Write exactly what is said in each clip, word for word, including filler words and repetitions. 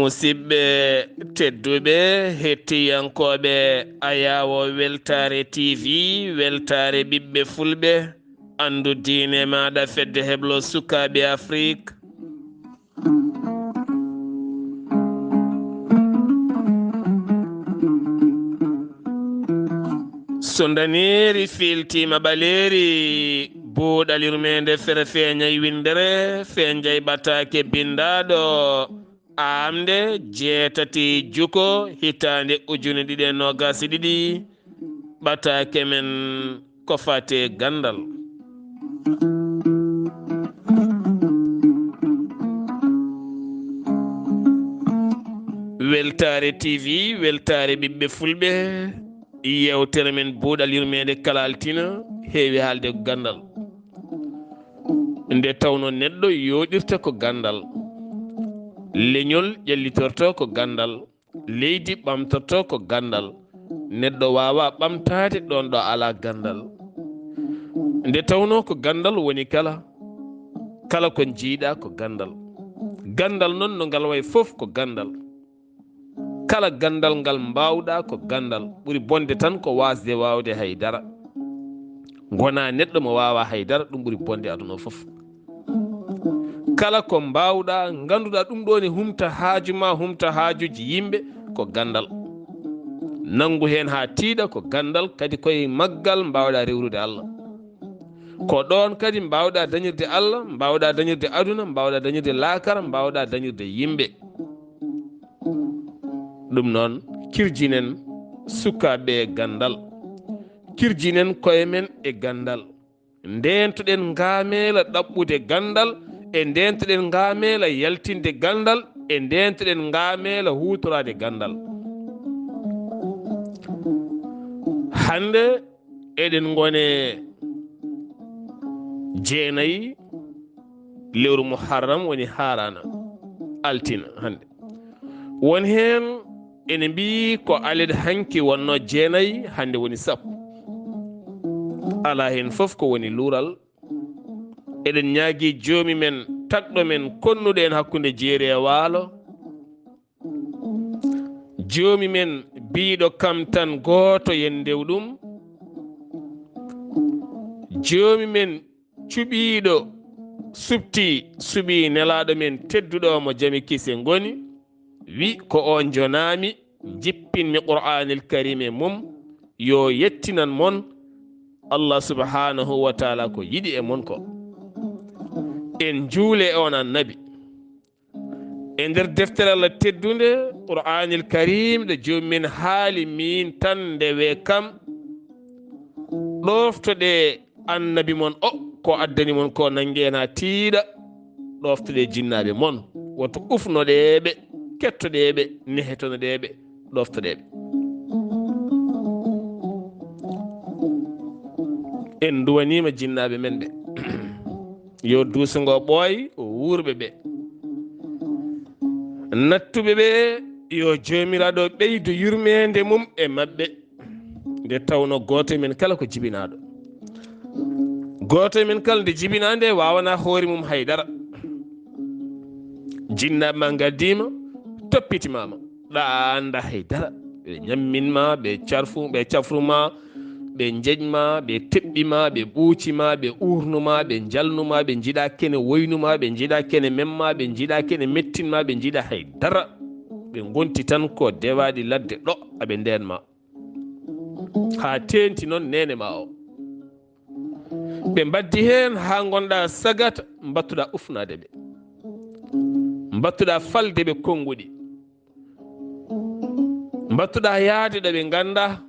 Musidɓe tedduɓe, hettiyankooɓe Ayaawo Weltaare T V, Weltaare Ɓiɓɓe Fulɓe, anndu diine maaɗa, fedde heblo sukaaɓe Afrik. So ndaneeri fiiltiima ɓaleeri, buuɗal yurmeende fere feeñay winndere, feeñay ɓataake binndaaɗo, aamnde jeetati juko, hitaande ujune ɗiɗi e noogaas e ɗiɗi, ɓataake men ko faati e ganndal. Weltaare T V, Weltaare Ɓiɓɓe Fulɓe, yeewtere men buuɗal yurmeende kala altine heewi haalde ko ganndal. Nde tawnoo neɗɗo yooɗirta ko ganndal, leñol ƴellitorto ko ganndal, leydi ɓamtorto ko ganndal, neɗɗo waawaa ɓamtaade ɗoon ɗo alaa ganndal. Nde tawnoo ko ganndal woni kala, kala ko njiiɗaa ko ganndal. Ganndal noon no ngal wayi fof ko ganndal. Kala ganndal ngal mbaawɗaa ko ganndal, ɓuri bonde tan ko waasde waawde hay dara. Ngonaa neɗɗo mo waawaa hay dara, ɗum ɓuri bonde aduna o fof. Kala ko mbaawɗaa, ngannduɗaa ɗum ɗoo ne humta haaju ma, humta haajuuji yimɓe, ko ganndal. Nanngu heen haa tiiɗa, ko ganndal, kadi koye maggal mbaawɗaa rewrude Allah. Ko ɗoon kadi mbaawɗaa dañirde Allah, mbaawɗaa dañirde aduna, mbaawɗaa dañirde laakara, mbaawɗaa dañirde yimɓe. Ɗum noon, kirjinen sukaaɓe e ganndal, kirjinen koye men e ganndal. Ndeentoɗen ngaameela ɗaɓɓude ganndal, e ndeentoɗen ngaameela yaltinde ganndal, e ndeentoɗen ngaameela huutoraade ganndal. Hannde eɗen ngone jeenayi lewru Muharram, woni haaraana, altine hannde. Won heen ene mbiyi ko alet hanki wonnoo jeenayi, hannde woni sappo. Alaa heen fof ko woni luural. Eɗen ñaagii Joomi men, tagɗo men, konnuɗo en hakkunde jeeri e waalo. Joomi men, biyɗo kam tan gooto, yen ndew ɗum. Joomi men, cuɓiiɗo, suɓtii, suɓii nelaaɗo men tedduɗo mo jam e kise ngoni, wi ko o njonaami, jippinmi Qur'aanil Kariim e mum, yo yettinan mon Allah subhaanahu wa taala ko yiɗi e mon ko. En njuule e on annabi. E nder deftere Allah teddunde, Qur'aanil Kariim, ɗo Joomi men haali miin tan ndewe kam, ɗooftoɗe annabi mon o, ko addani mon ko, nanngee na tiiɗa, ɗooftoɗe jinnaaɓe mon, woto ufnoɗee ɓe, kettoɗee ɓe, nehetonoɗee ɓe, ɗooftoɗee ɓe. En nduwaniima jinnaaɓe men ɓe. Yo duuso ngo ɓooy, o wuurɓe ɓe. Nattuɓe ɓe, yo Joomiraaɗo ɓeydu yurmeende mum e maɓɓe. Nde tawnoo gooto e men kala ko jibinaaɗo. Gooto e men kala nde jibinaa nde waawanaa hoore mum hay dara. Jinnaaɓe ma ngaddiima, toppitimaama. Ɗa a anndaa hay dara. Ɓe ñammin ma, ɓe carfu, ɓe cafru ma, ɓe njeƴ ma, ɓe teɓɓi ma, ɓe ɓuuci ma, ɓe uurnu ma, ɓe njalnu ma, ɓe njiɗa kene woynu ma, ɓe njiɗa kene mem ma, ɓe njiɗa kene mettin ma, ɓe njiɗa hay dara. Ɓe ngonti tan ko dewaaɗi ladde ɗo, aɓe ndeen ma. Haa teenti noon neene ma o. Ɓe mbaddi heen haa ngonɗa sagata, mbattuɗa ufnaade ɓe. Mbattuɗa falde ɓe konnguɗi. Mbattuɗa yahde ɗo ɓe ngannda,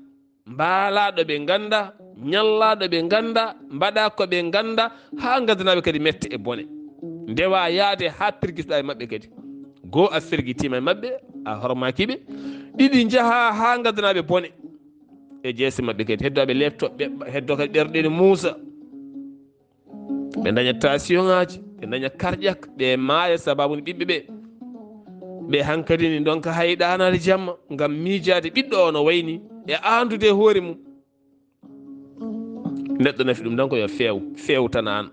mbaala ɗo ɓe ngannda, ñalla ɗo ɓe ngannda, mbaɗa ko ɓe ngannda, haa ngaddanaɓe kadi mette e bone. Ndewa yahde haa pirgisɗa e maɓɓe kadi. Goo a firgitiima e maɓɓe, a hormaaki ɓe. Ɗiɗi njaha haa ngaddanaaɓe bone. E jeese maɓɓe kadi, heddo ɓe leepto, ɓe heddo kadi ɓerɗe ne muusa. Ɓe daña tension ŋaaji, ɓe daña cardiaque, ɓe maaya sababu ne ɓiɓɓe ɓe. Ɓe hankadi ni ndonka hay ɗaanaade jamma ngam miijaade ɓiɗɗo o no wayni e aandude e hoore mum. Neɗɗo nafi ɗum tan ko yo feew, feewtanaan.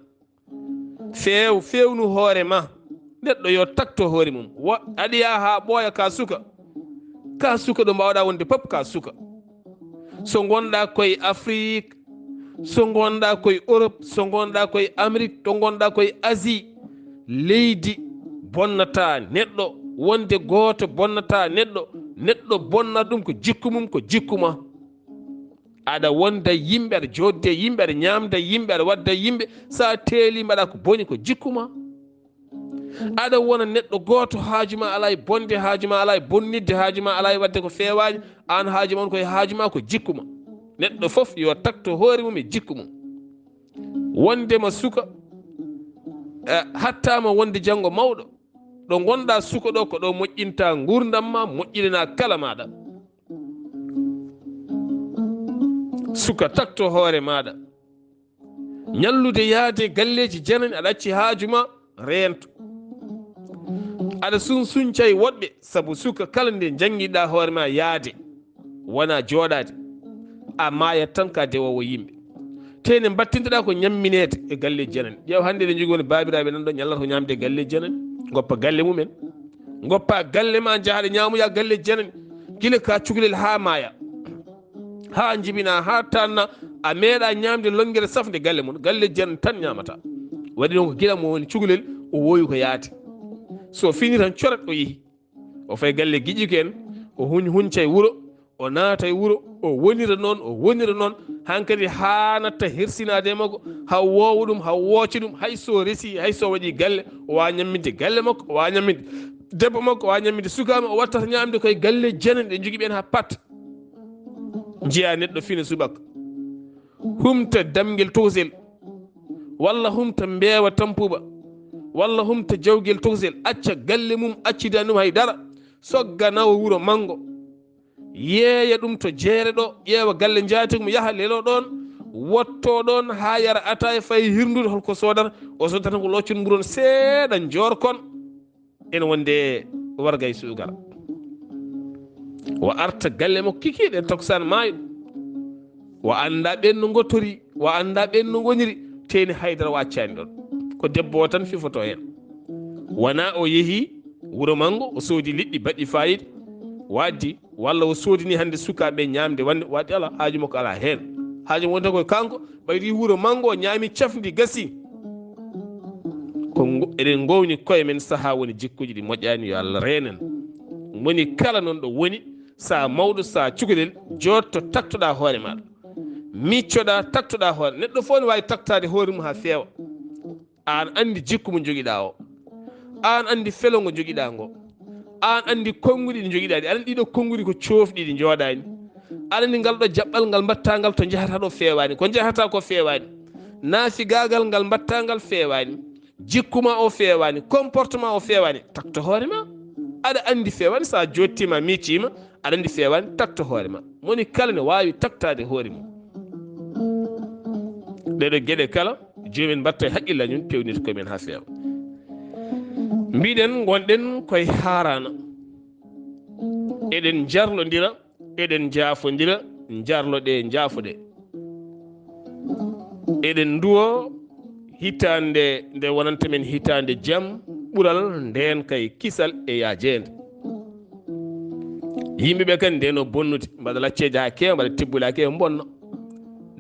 Feew, feewnu hoore ma. Neɗɗo yo takto hoore mum. Wo-, aɗa yaha haa ɓooya ka suka. Ka suka ɗo mbaawɗa wonde pop ka suka. So ngonɗa koye Afrique, so ngonɗa koye Europe, so ngonɗa koye Amérique, to ngonɗa koye Asie, leydi bonnata neɗɗo, wonde gooto bonnata neɗɗo, neɗɗo bonna ɗum ko jikku mum, ko jikku ma. Aɗa wonda yimɓe, aɗa joodde yimɓe, aɗa ñaamda yimɓe, aɗa wadda yimɓe, sa teeli mbaɗa ko boni ko jikku ma. Aɗa wona neɗɗo gooto, haaju ma alaa e bonde, haaju ma alaa e bonnidde, haaju ma alaa e waɗde ko feewaani, aan haaju ma on ko e haaju ma ko jikku ma. Neɗɗo fof yo takto hoore mum e jikku mum. Wondema suka, eh, hattama wonde janngo mawɗo, ɗo ngonɗa suka ɗo ko ɗo moƴƴinta nguurndam ma, moƴƴinina kala maɗa. Suka takto hoore maɗa. Ñallude yaade galleeji janani, aɗa acci haaju ma reento. Aɗa sunsuncay woɗɓe, sabu suka kala nde janngiɗa hoore ma yaade, wona jooɗaade. A maayat tan ka dewoowo yimɓe. Te ne mbattintoɗa ko ñammineede e galleeji janani. Ƴeew hannde eɗen njogii won baabiraaɓe nan ɗo ñallata ko ñaamde e galleeji janani. Ngoppa galle mumen. Ngoppa galle ma njahaɗa ñaamoya galleeji janani. Gila ka cukalel haa maaya. Haa njibina, haa tanna, a meeɗa ñaamde lonngere safnde galle mum, galle janani tan ñaamata. Waɗi noon ko gila mo woni cukalel, o woowi ko yaade. So fini tan coret o yehi. O fay galle giƴƴuki en, o huñ huñca e wuro, o naata e wuro, o wonira noon, o wonira noon. Hankadi haa natta hersinaade e makko, haa woowa ɗum, haa wooca ɗum, hay so resi, hay so waɗi galle, o waawa ñamminde galle makko, o waawa ñamminde debbo makko, o waawa ñamminde sukaa makko, o wattata ñaamde koye galle janani ɗe njogii ɓeen haa pat. Njiya neɗɗo fina subaka, humta damngel tokosel, walla humta mbeewa tampuba, walla humta jawgel tokosel, acca galle mum, accidaani ɗum hay dara, sogga nawa wuro manngo, yeeya ɗum to jeere ɗo, ƴeewa galle njaatig mum, yaha lelo ɗoon, wotto ɗoon haa yara ataaya, fayi hirndude holko soodata, o soodata ko loccon mburon seeɗa njoorkon. Ene wonde warga e suukara. Wa arta galle makko kikiiɗe takkusaan maayo. Wa annda ɓen no ngottori, wa annda ɓen no ngoniri, teeni haydara wa accaani ɗon. Ko debbo o tan fifoto heen. Wona o yehi wuro manngo, o soodi liɗɗi baɗɗi faayiida, waddi, walla o soodini hannde sukaaɓe ñaamde, wande, waddi ala, haaju makko ala heen. Haaju makko wonta ko kanko, ɓayri wuro manngo, o ñaami cafndi, gasi. Ko ngo-, eɗen ngowni koye men sahaa woni jikkuuji ɗi moƴƴaani, yo Allah reenen. Moni kala noon ɗo woni, sa mawɗo, sa cukalel, jootto, taktoɗa hoore maɗa. Miccoɗa, taktoɗa hoore. Neɗɗo fof ne waawi taktaade hoore mum haa feewa. Aan anndi jikku mo njogiɗa o. Aan anndi felo ngo njogiɗa ngo. Aan anndi konnguɗi ɗi njogiɗa ɗi. Aɗa anndi ɗiɗo konnguɗi ko coofɗi ɗi njooɗaani. Aɗa anndi ngal ɗo jaɓɓal ngal mbatta ngal to njahata ɗo feewaani. Ko njahata ko feewaani. Naafigaagal ngal mbatta ngal feewaani. Jikku ma o feewaani. Comportement o feewaani. Takto hoore ma. Aɗa anndi feewaani, sa jottima, miccima, aɗa anndi feewaani, takto hoore ma. Moni kala ne waawi taktaade hoore mum. Ɗeɗo geɗe kala, joomen mbatta e haqqille ñun, pewnita koye men haa feewa. Mbiɗen, ngonɗen koye haarana. Eɗen jarlondira, eɗen njaafondira, jarloɗe, njaafoɗe. Eɗen nduwo hitaande nde wonanta men hitaande jam, ɓural ndeen kay kisal e yaajeende. Yimɓe ɓe kadi ndeno bonnude, mbaɗa lacceeje haa keewa, mbaɗa tibbuli haa keewa, mbonna.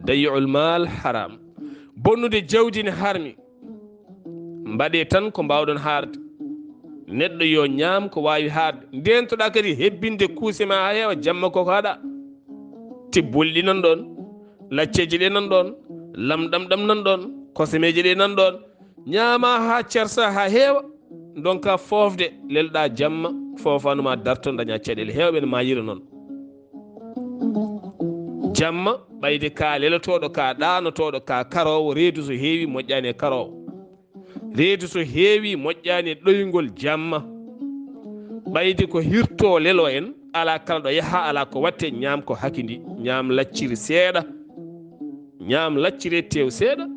Dayyu'ul maal haram. Bonnude jawdi ne harmi. Mbaɗee tan ko mbaawɗon haarde. Neɗɗo yo ñaam ko waawi haarde. Ndeentoɗaa kadi hebbinde kuuse ma haa heewa, jamma ko ko haɗa. Tibbuli ɗi nan ɗoon, lacceeji ɗi nan ɗoon, lamɗam ɗam nan ɗoon, kosemeeje ɗe nan ɗoon. Ñaama haa cersa haa heewa, ndonka foofde, lelɗa jamma, foofaandu ma darto, daña caɗeele heewɓe ne maayira noon. Jamma, ɓayde ka lelotooɗo, ka ɗaanotooɗo, ka karoowo, reedu so heewi, moƴƴaani e karoowo. Reedu so heewi, moƴƴaani e ɗoyngol jamma. Ɓayde ko hirto lelo en, Alaa kala ɗo yaha, alaa ko waɗte, ñaam ko hakidi, ñaam lacciri seeɗa, ñaam lacciri e teew seeɗa.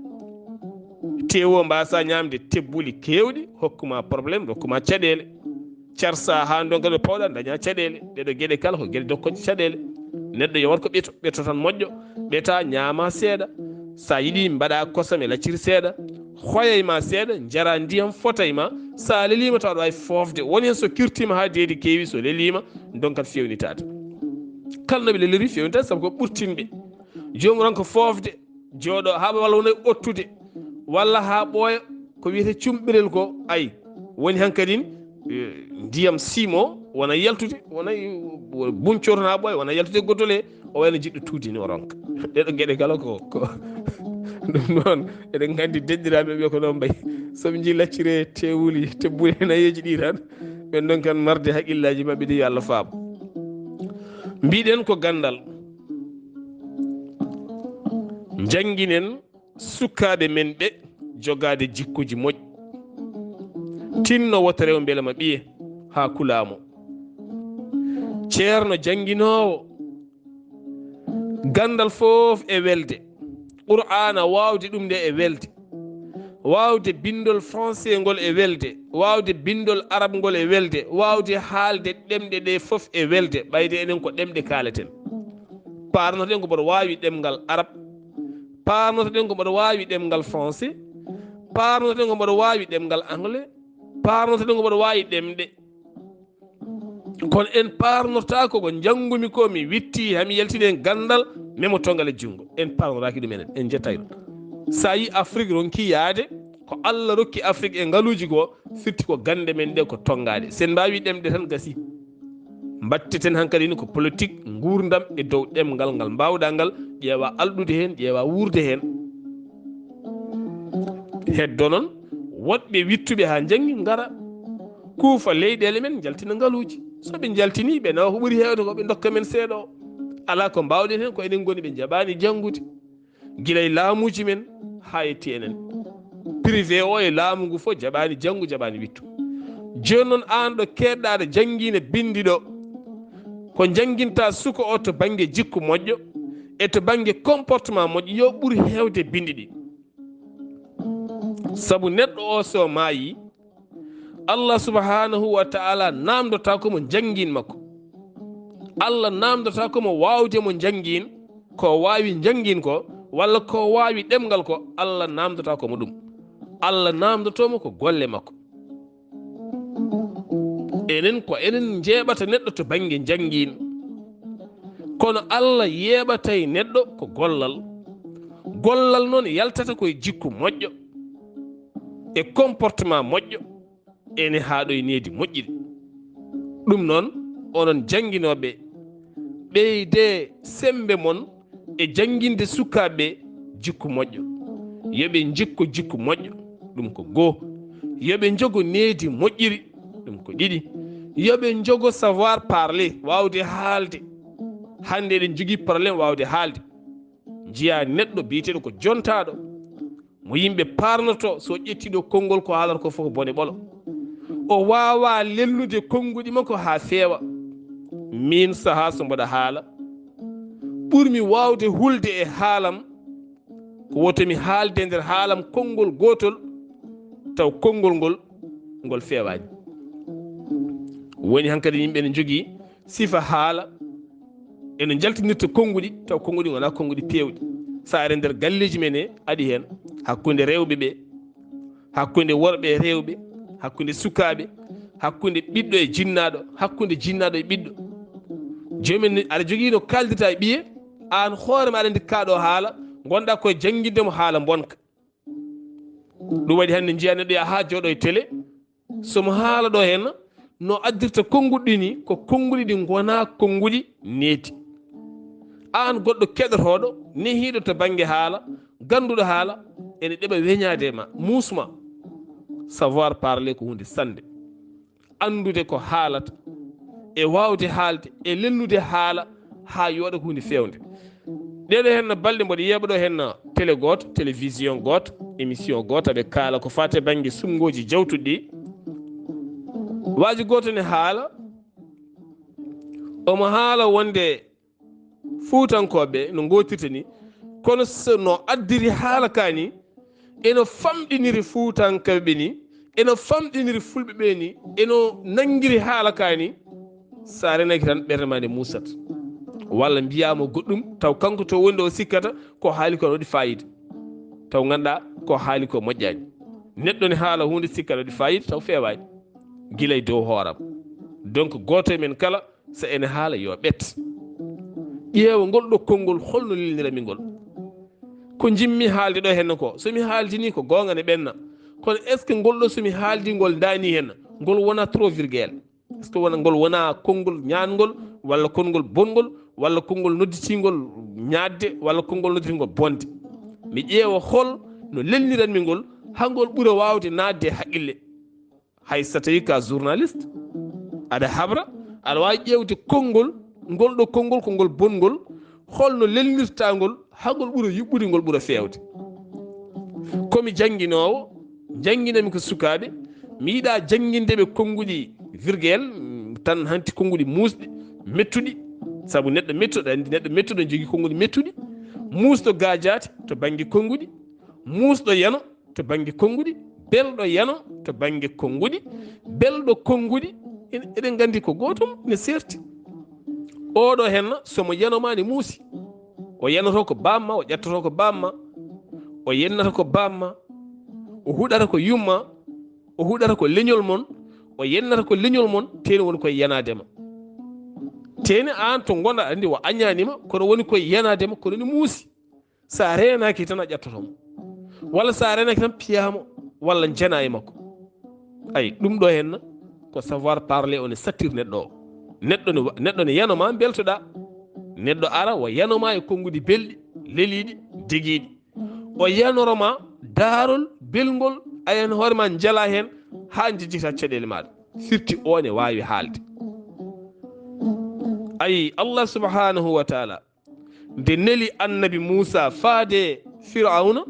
Teewo mbaasa ñaamde tebbuli keewɗi, hokkuma problème, rokkuma caɗeele. Carsa haa ndonka ɗo pawɗa, daña caɗeele. Ɗeɗo geɗe kala ko geɗe dokkoje caɗeele. Neɗɗo yo waɗ ko ɓeto, ɓeto tan moƴƴo. Ɓeta ñaama seeɗa. Sa yiɗi mbaɗa kosam e lacciri seeɗa. Hoyay ma seeɗa, jara ndiyam fotay ma. Sa lelima tawa aɗa wawi foofde. Woni hen so kirtima haa deedi keewi, so lelima, donkat fewnitaade. Kala no ɓe leliri fewnitaade sabu ko ɓurtinɓe. Joomum ronka foofde, jooɗo haa walla wona e ottude, walla haa ɓooya ko wiyete cumɓirel ko, ay, woni hankadin, eh, ndiyam simo wona yaltude, wona, eh, buncor na ɓooya, wona yaltude goddol he, o wayno jiɗɗo tuude ni o ronka. Ɗeɗo geɗe kala ko, ko ɗum noon, eɗen nganndi denɗiraaɓe ɓe ko noon mbayi. So ɓe njii laccire tewuli, tebbuli nayeeji ɗi tan, ɓen ɗon kan marde haqillaji maɓɓe ɗi yo Allah faabo. Mbiɗen ko gandal. Njanginen sukaaɓe men ɓe jogaade jikkuji moƴƴi. Tinno wota rew mbelema ɓiye haa kulaamo. Ceerno jannginoowo, ganndal fof e welde. Qur'aana waawde ɗum nde e welde. Waawde binndol français ngol e welde. Waawde binndol arab ngol e welde. Waawde haalde ɗemɗe ɗe fof e welde. Ɓayde enen ko ɗemɗe kaaleten. Paarnoten ko mboɗo waawi ɗemngal arab. Paarnoten ko mboɗo waawi ɗemngal français. Paarnoten ko mboɗo waawi ɗemngal anglais. Paarnoten ko mboɗo waawi ɗemɗe. Kono en paarnortaako ko njanngumi ko, mi witti, hami yaltini en ganndal, memo tongal e junngo. En paarnoraaki ɗum enen, en njettaaki ɗum. So a yi Afrik ronki yaade, ko Allah rokki Afrik e ngaluuji goo, firti ko gannde men ɗe ko tonngaade. Sen mbaawi ɗemɗe tan gasi. Mbatteten hankadi ni ko politique, nguurndam e dow ɗemngal ngal mbaawɗaa ngal, ƴeewa alɗude heen, ƴeewa wuurde heen. Heddo noon, woɗɓe wittuɓe haa njanngi ngara, kuufa leyɗeele men, njaltina ngaluuji. So ɓe njaltinii, ɓe nawa ko ɓuri heewde ko, ɓe ndokka men seeɗa o. Alaa ko mbaawɗen heen, ko enen ngoni ɓe njaɓaani janngude. Gila e laamuuji men haa yetti enen. Privé o e laamu ngu fof jaɓaani janngu, jaɓaani wittu. Jooni noon, aan ɗo keedɗaaɗo janngiino binndi ɗo, ko njannginta suka o to bannge jikku moƴƴo e to bannge comportement moƴƴo, yo ɓur heewde binndi ɗi. Sabu neɗɗo o so maayi, Allah subhanahu wa ta'ala naamndotaako mo njanngin makko. Allah naamndotaako mo waawde mo njanngin, ko waawi njanngin ko, walla ko waawi ɗemngal ko, Allah naamndotaako mo ɗum. Allah naamndotoo mo ko golle makko. Enen ko enen njeeɓata neɗɗo to bannge njanngin. Kono Allah yeeɓatay neɗɗo ko gollal. Gollal noon yaltata koye jikku moƴƴo e comportement moƴƴo, ene haaɗo e needi moƴƴiri. Ɗum noon, onon jannginooɓe, ɓeyde semmbe mon e jannginde sukaaɓe jikku moƴƴo. Yo ɓe njikko jikku moƴƴo, ɗum ko goo. Yo ɓe njogo needi moƴƴiri, ɗum ko ɗiɗi. Yo ɓe njogo savoir parler, waawde haalde. Hannde eɗen njogii problème waawde haalde. Njiyaa neɗɗo biyeteeɗo ko jontaaɗo, mo yimɓe paarnoto, so ƴetti ɗo konngol ko haalata ko fof bone ɓolo. O waawaa lelnude konnguɗi makko haa feewa. Miin sahaa so mboɗa haala, ɓurmi waawde hulde e haalam ko woto mi haalde nder haalam konngol gootol, taw konngol ngol, ngol feewaani. Woni hankadi yimɓe ne njogii sifa haala, ene njaltinirta konnguɗi, taw konnguɗi ngonaa konnguɗi peewɗi. So ari nder galleeji men he, aɗi heen, hakkunde rewɓe ɓe, hakkunde worɓe e rewɓe, hakkunde sukaaɓe, hakkunde ɓiɗɗo e jinnaaɗo, hakkunde jinnaaɗo e ɓiɗɗo. Joomum en aɗa jogii no kaaldirta e ɓiye, aan hoore ma aɗa anndi kaa ɗo haala, ngonɗaa koye jannginde mo haala mbonka. Ɗum waɗi hannde njiyaa neɗɗo yaha haa jooɗo e télé, so mo haala ɗo heen, no addirta konnguɗi ɗi ni, ko konnguɗi ɗi ngonaa konnguɗi needi. Aan goɗɗo keɗotooɗo, nehiiɗo to bannge haala, gannduɗo haala, ene ɗeɓa weñaade e ma, muusma. Savoir parler ko huunde sannde. Anndude ko haalata, e waawde haalde, e lelnude haala, haa yooɗa ko huunde feewnde. Ɗeɗo heen no balɗe mboɗo yeeɓa ɗo heen no télé gooto, télévision gooto, émission gooto, aɓe kaala ko faati e bannge suɓngooji jawtuɗi ɗi. Waaji gooto ne haala, Omo haala wonde Fuutankooɓe no ngootirta ni, kono so no addiri haala ka ni, eno famɗiniri Fuutankooɓe ni, eno famɗiniri Fulɓe ɓe ni, eno nanngiri haala ka ni, so a renaki tan ɓernde ma nde muusat. Walla mbiyaama goɗɗum, taw kanko to woni ɗo o sikkata ko haali ko no waɗi fayida. Taw ngannduɗaa ko haali ko moƴƴaani. Neɗɗo ne haala huunde sikkata waɗi fayida, taw feewaani. Gila e dow hooram. Donc gooto e men kala so ene haala yo ɓet. Ƴeewa ngol ɗo konngol holno lelnirami ngol. Ko njimmi haalde ɗo henno ko, so mi haaldini ko goonga ne ɓenna. Kono est ce que ngol ɗo so mi haaldi ngol daani henna, ngol wona trop virgule? Est ce que wona ngol wona konngol ñaangol, walla konngol bonngol, walla konngol nodditingol ñaadde, walla konngol nodditingol bonde? Mi ƴeewa hol no lelniranmi ngol, haa ngol ɓura waawde naatde e haqqille. Hay so tawi ka journaliste, aɗa habra, aɗa waawi ƴeewde konngol, ngol ɗo konngol ko ngol bonngol, holno lelnirta ngol, haa ngol ɓura yuɓɓude, ngol ɓura feewde. Ko mi jannginoowo, njannginami ko sukaaɓe, mi yiɗa jannginde ɓe konnguɗi virgule, mm, tan hanti konnguɗi muusɗi, mettuɗi, sabu neɗɗo mettuɗo, aɗa anndi neɗɗo mettuɗo ne jogii konnguɗi mettuɗi, muusɗo gaajaate to bannge konnguɗi, muusɗo yano to bannge konnguɗi, belɗo yano to bannge konnguɗi, belɗo konnguɗi, en-, eɗen nganndi ko gootum ne seerti. Oɗo henna, so mo yano ma ne muusi, o yanoto ko bamma, o ƴettoto ko bamma, o yennata ko bamma, o huɗata ko yumma, o huɗata ko leñol mon, o yennata ko leñol mon, teni woni koye yanaade ma. Teni aan to ngonɗa, aɗa anndi o añaani ma, kono woni koye yanaade ma, kono ne muusi. So a reenaaki tan a ƴettoto mo. Walla so a reenaaki tan piyaa mo, walla njena e makko. Ay, ɗum ɗo henna ko savoir parler, o ne sattir neɗɗo o. Neɗɗo ne wa-, neɗɗo ne yano ma mbeltoɗa. Neɗɗo ara o yano ma e konnguɗi belɗi, leliiɗi, degiiɗi. O yanoro ma daarol belngol, a yan hoore ma njala heen haa njejjita caɗeele maaɗa. Firti o ne waawi haalde. Ay, Allah subhanahu wa taala nde neli annabi Muusa faade Firawna,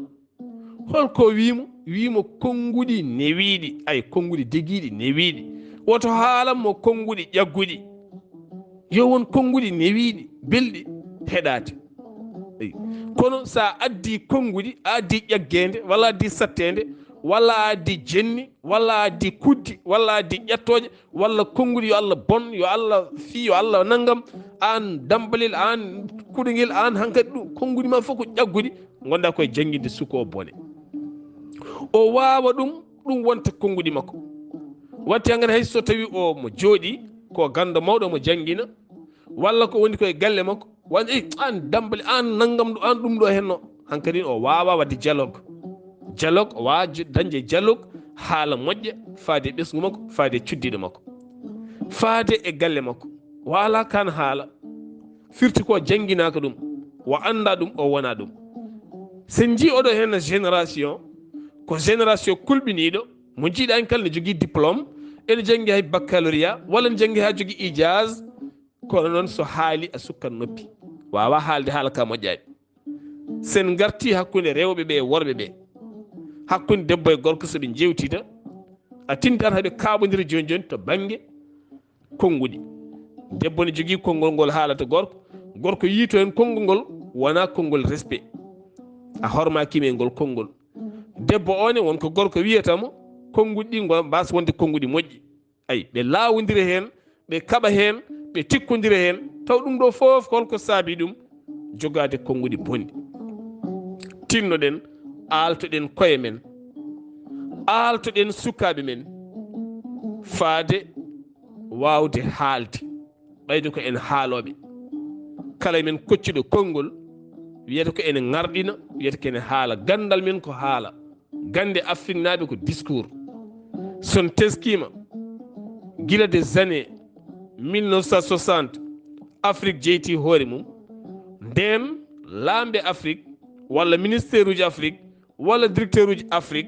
holko wiimo? Wiimo konnguɗi newiiɗi, ay, konnguɗi degiiɗi newiiɗi. Woto haalan mo konnguɗi ƴagguɗi. Yo won konnguɗi newiiɗi, belɗi, heɗaade. Eyi. Kono so a addii konnguɗi, a addii ƴaggeende, walla a addii satteende, walla a addii jenni, walla a addii kuddi, walla a addii ƴattooje, walla konnguɗi yo Allah bon, yo Allah fii, yo Allah nanngam, aan dambalel, aan kuɗangel, aan hankadi ɗum, konnguɗi ma fof ko ƴagguɗi, ngonɗa koye jannginde suko o bone. O waawa ɗum, ɗum wonta konnguɗi makko. Watti hankadi hay so tawi o mo jooɗii, ko ganndo mawɗo mo janngina, walla ko woni koye galle makko, wani, "Ey, aan dambali, aan nanngam ɗo, aan ɗum ɗo henno." Hankadi o waawa waɗde dialogue. Dialogue, o waawa jo-, dañde dialogue, haala moƴƴa, faade e ɓesngu makko, faade e cuddiɗo makko, faade e galle makko. Waala kan haala. Firti ko jannginaaka ɗum, o annda ɗum, o wona ɗum. Sen njii oɗo henna génération, ko génération kulɓiniiɗo, mo njiiɗa en kala ne jogii diplôme, ene janngi hay baccalauréat, walla ne janngi haa jogii ijaz, kono noon so haali a sukkat noppi. Waawa haalde haala ka moƴƴaani. Sen ngarti hakkunde rewɓe ɓe e worɓe ɓe, hakkunde debbo e gorko, so ɓe njeewtida, a tintat haɓe kaaɓondira jooni jooni to bannge konnguɗi. Debbo ne jogii konngol ngol haalata gorko, gorko yii to heen konngol ngol wonaa konngol respect. A hormaaki e ngol konngol. Debbo o ne won ko gorko wiyata mo, konnguɗi ɗi ngo-, mbaasa wonde konnguɗi moƴƴi. Ay, ɓe laawondira heen, ɓe kaɓa heen, ɓe tikkondira heen, taw ɗum ɗo fof ko holko saabi ɗum? Jogaade konnguɗi bonɗi. Tinnoɗen, aaltoɗen koye men, aaltoɗen sukaaɓe men, faade waawde haalde. Ɓayde ko en haalooɓe. Kala men koccuɗo konngol, wiyata ko ene ŋarɗina, wiyata ko ene haala. Ganndal men ko haala. Gannde Afriknaaɓe ko discours. So on teskiima, gila des années mille neuf cent soixante, Afrik jeyti hoore mum. Ndeen laamɓe Afrik, walla ministère uji Afrik, walla directeur uji Afrik,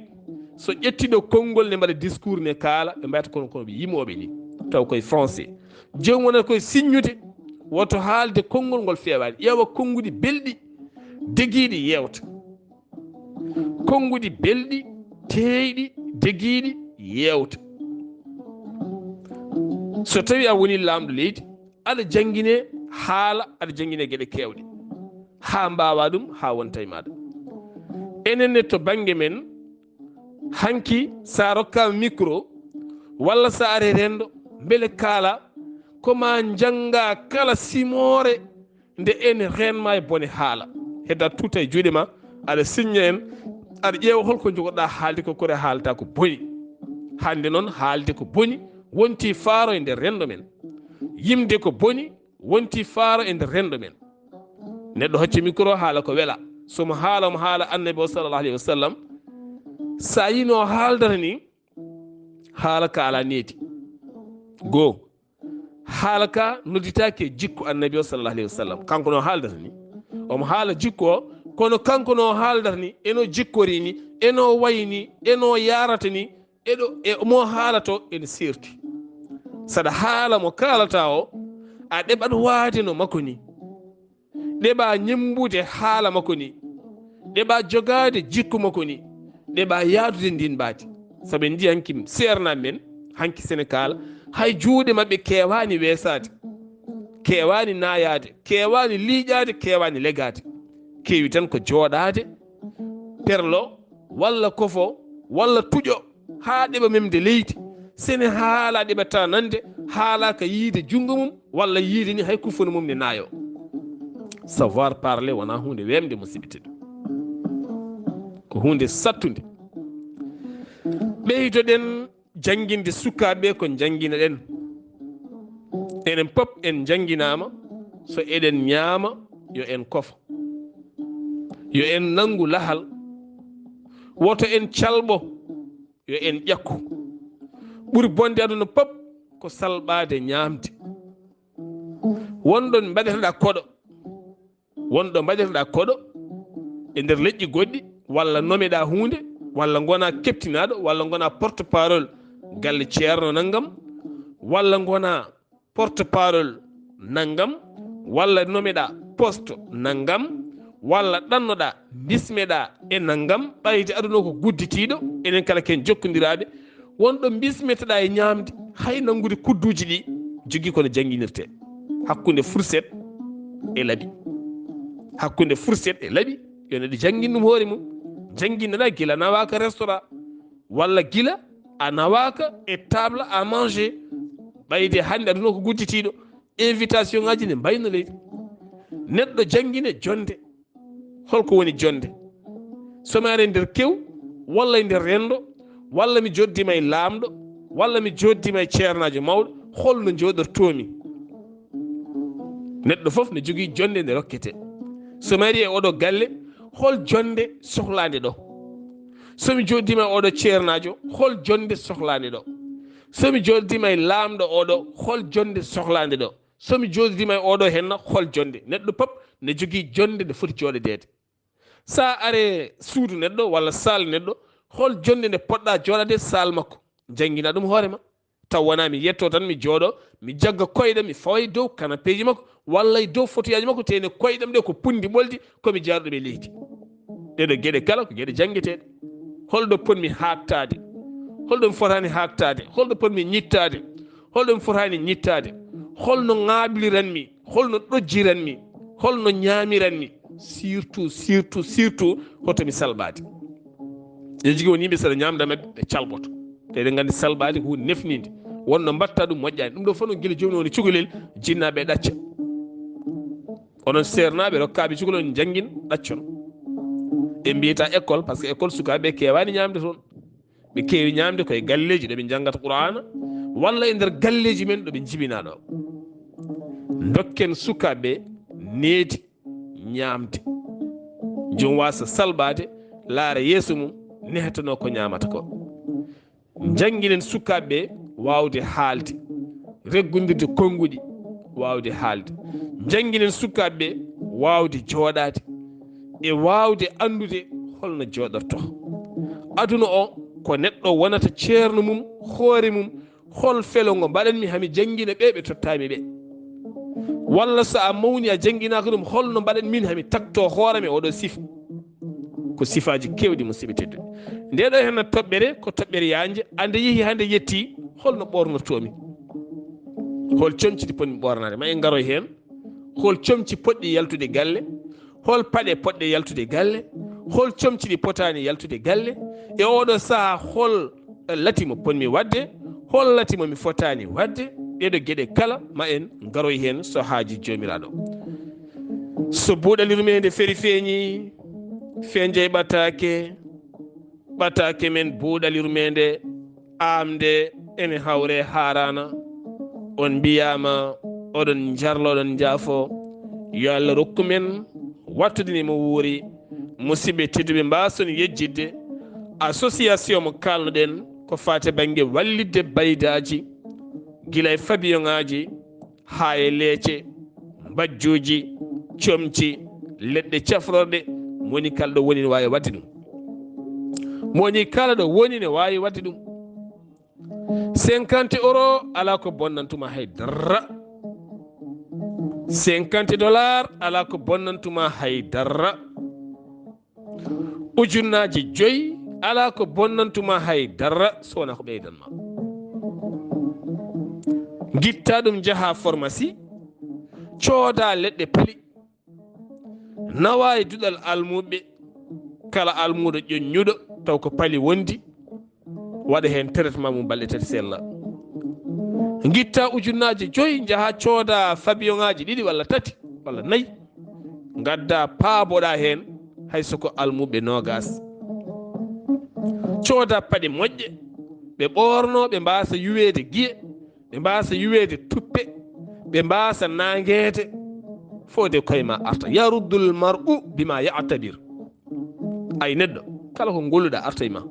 so ƴettiɗo konngol ne mbaɗa discours ne kaala, ɓe mbayata kono, kono ɓe yimooɓe ni, taw koye français. Jooni wonata koye signude, woto haalde konngol ngol feewaani. Ƴeewa konnguɗi belɗi, degiiɗi yeewta. Konnguɗi belɗi, teeyɗi, degiiɗi yeewta. So tawi a woni laamɗo leydi, aɗa janngine haala, aɗa janngine geɗe keewɗe, haa mbaawaa ɗum, haa wonta e maaɗa. Enen ne, to bannge men, hanki, so a rokkaama micro, walla so a ari renndo, mbele kaala, ko ma njannga kala simoore nde en reenma e bone haala. Hedda tuuta e juuɗe ma, aɗa siñña en, aɗa ƴeewa hol ko njogoɗa haalde, ko kore haalta ko boni. Hannde noon, haalde ko boni wonti faaro e nder renndo men. Yimde ko boni wonti faaro e nder renndo men. Neɗɗo hocca micro, haala ko wela. So mo haala, mo haala Annabi o, sallallahu alayhi wa sallam, so a yino haaldata ni, haala ka ala needi. Goo, haala ka nodditaake e jikku Annabi o, sallallahu alayhi wa sallam. Kanko no haaldata ni, omo haala jikku o, kono kanko no haaldata ni, eno jikkori ni, eno wayi ni, eno yarata ni, eɗo, e mo haalato ene seerti. Saɗa haala mo kaalata o, a ɗeɓat waade no makko ni. Ɗeɓa ñemmbude haala makko ni. Ɗeɓa jogaade jikku makko ni. Ɗeɓa yaadude ndin mbaadi. Sabu en nji hanki seernaaɓe men, hanki Senegaal, hay juuɗe maɓɓe keewaani weesaade, keewaani naayaade, keewaani liiƴaade, keewaani legaade. Keewi tan ko jooɗaade, perlo, walla kofo, walla tuƴo, haa ɗeɓa memde leydi. Sene haala ɗeɓata nande, haala ka yiide junngo mum, walla yiide ni hay kufono mum ne naayo. Savoir parler wonaa huunde weemde, musidɓe tedduɓe. Ko huunde sattunde. Ɓeydoɗen jannginde sukaaɓe ko njannginoɗen. Enen pop en njannginaama, so eɗen ñaama, yo en kofo. Yo en nanngu lahal. Woto en calɓo, yo en ƴakku. Ɓuri bonde aduna pop ko salɓaade ñaamde. Wonɗon mbaɗeteɗa koɗo, wonɗo mbaɗeteɗa koɗo e nder leƴƴi goɗɗi, walla nomeɗa huunde, walla ngona keptinaaɗo, walla ngona porte parole galle ceerno nanngam, walla ngona porte parole nanngam, walla nomeɗa poste nanngam, walla ɗannoɗa, bismeɗa e nanngam, ɓayde aduna ko gudditiiɗo, enen kala ken jokkondiraaɓe, wonɗo bismetoɗa e ñaamde, hay nanngude kudduuji ɗi, jogii kono jannginirte. Hakkunde fourchette e laɓi. Hakkunde fourchette e laɓi, yo neɗɗo janngin ɗum hoore mum. Jannginoɗa gila nawaaka restaurant, walla gila a nawaaka e table à manger. Ɓayde hannde aduna ko gudditiiɗo, invitation ngaji ne mbayno leydi. Neɗɗo janngine jonnde. Holko woni jonnde? So mi ari nder kew, walla e nder renndo, walla mi jooɗdiima e laamɗo, walla mi jooɗdiima e ceernaajo mawɗo, holno njooɗortoomi? Neɗɗo fof ne jogii jonnde nde rokkete. So mi ari e oɗo galle, hol jonnde sohlaande ɗo? So mi jooɗdiima e oɗo ceernaajo, hol jonnde sohlaande ɗo? So mi jooɗdiima e laamɗo oɗo, hol jonnde sohlaande ɗo? So mi jooɗdiima e oɗo henna, hol jonnde? Neɗɗo pop ne jogii jonnde nde foti jooɗodeede. So a are suudu neɗɗo walla saal neɗɗo, hol jonnde nde poɗɗa jooɗaade saal makko? Janngina ɗum hoore ma. Taw wonaa mi yetto tan, mi jooɗo, mi jagga koyɗe, mi fawa e dow kanapeeji makko, walla e dow fotuyaaji makko, tene koyɗam ɗe ko punndi ɓoldi, ko mi jaarɗo ɓe leydi. Ɗeɗo geɗe kala ko geɗe janngeteeɗe. Holɗo potmi haaɗtaade? Holɗo mi fotaani haaɗtaade? Holɗo potmi ñittaade? Holɗo mi fotaani ñittaade? Holno ŋaaɓliranmi? Holno ɗojjiranmi? Holno ñaamiranmi? Surtout, surtout, surtout, hoto mi salɓaade. Eɗen jogii won yimɓe, so ɗe ñaamda maɓɓe, ɓe calɓoto. Te eɗen nganndi salɓaade ko huunde nefniinde. Wonno mbaɗta ɗum moƴƴaani. Ɗum ɗo fof noon gila jooni woni cukalel, jinnaaɓe ɗacca. Onon seernaaɓe, rokkaaɓe cukalel on njanngin, ɗaccon. Ɓe mbiyata école, par ce que école sukaaɓe keewaani ñaamde toon. Ɓe keewi ñaamde koye galleeji ɗo ɓe njanngata Qur'aana, walla e nder galleeji men ɗo ɓe njibinaa ɗo. Ndokken sukaaɓe needi ñaamde. Joom waasa salɓaade, laara yeeso mum, nehatano ko ñaamata ko. Njannginen sukaaɓe ɓe waawde haalde, reggondirde konnguɗi, waawde haalde. Njannginen sukaaɓe ɓe waawde jooɗaade e waawde anndude holno jooɗortoo. Aduna o ko neɗɗo wonata ceerno mum, hoore mum, hol felo ngo mbaɗanmi hami janngina ɓe ɓe tottaami ɓe? Walla so a mawni a jannginaaka ɗum, holno mbaɗan min hami taktoo hoore am e oɗo sifa? Ko sifaaji keewɗi, musidɓe tedduɓe. Nde ɗo henna toɓɓere, ko toɓɓere yaajnde, ande yehi hande yetti, holno ɓornortoomi? Hol comci ɗi potmi ɓornaade? Ma en ngaroy heen. Hol comci potɗi yaltude galle? Hol paɗe potɗe yaltude galle? Hol comci ɗi potaani yaltude galle? E oɗo sahaa, hol lati mo potmi waɗde? Hol lati mo mi fotaani waɗde? Ɗeɗo geɗe kala, ma en ngaroy heen so haaji Joomiraaɗo. So buuɗal yurmeende feri feeñi, fenjay ɓataake, ɓataake men buuɗal yurmeende, aamde ene hawre haaraana. On mbiyaama oɗon njarlo, oɗon njaafo. Yo Allah rokku men wattudini mo wuuri. Musidɓe tedduɓe, mbaason yejjitde association mo kaalnoɗen ko faati bannge wallitde baydaaji, gila e fabiyoŋaaji, haa e leece, mbajjuuji, comci, leɗɗe cafrorɗe, mo woni kala ɗo woni ne waawi waɗde ɗum. Mo woni kala ɗo woni ne waawi waɗde ɗum. Cinquante euro alaa ko bonnantuma hay dara. Cinquante dollar alaa ko bonnantuma hay dara. Ujunnaaji joyi alaa ko bonnantuma hay dara so wonaa ko ɓeydan ma. Ngitta ɗum, njaha pharmacie, cooda leɗɗe pali, nawa e duɗal almuɓe, kala almuuɗo ƴoññuɗo taw ko pali wondi, waɗa heen traitement mum balɗe tati sella. Ngitta ujunnaaji joyi, njaha cooda fabiyoŋaaji ɗiɗi walla tati walla nayi, ngadda paaboɗa heen hay so ko almuɓe noogas. Cooda paɗe moƴƴe, ɓe ɓoorno, ɓe mbaasa yuweede giye, ɓe mbaasa yuweede tuppe, ɓe mbaasa naangeede. Fof de koye ma arta. Yaruddul mar'u bima ya'tabir. Ay neɗɗo, kala ko golluɗa artay ma.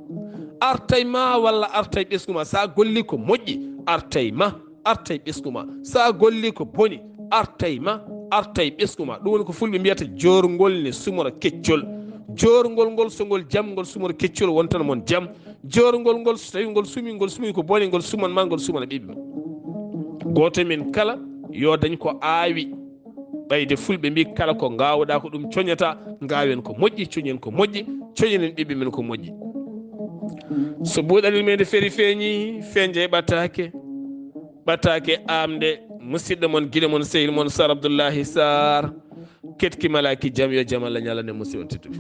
Artay ma walla artay ɓesngu ma. Sa golli ko moƴƴi, artay ma, artay ɓesngu ma. Sa golli ko boni, artay ma, artay ɓesngu ma. Ɗum woni ko fulɓe mbiyata joorngol ne sumora keccol. Joorngol ngol, so ngol jam, ngol sumora keccol, wontan mon jam. Joorngol ngol, so tawi ngol sumi, ngol sumi ko boni, ngol suman ma, ngol sumana ɓiɓɓe ma. Gooto men kala yo dañ ko aawi. Ɓayde fulɓe mbi, kala ko ngaawɗa ko ɗum coñata, ngaawen ko moƴƴi, coñen ko moƴƴi, coñenen ɓiɓɓe men ko moƴƴi. So buuɗal yurmeende feri feeñi, fenja e ɓataake, ɓataake aamde, musidɗo mon, giɗo mon, sehil mon, Sar Abdullahi Sar, ketki malaaki jam, yo jam Allah ñalane musidɓe tedduɓe.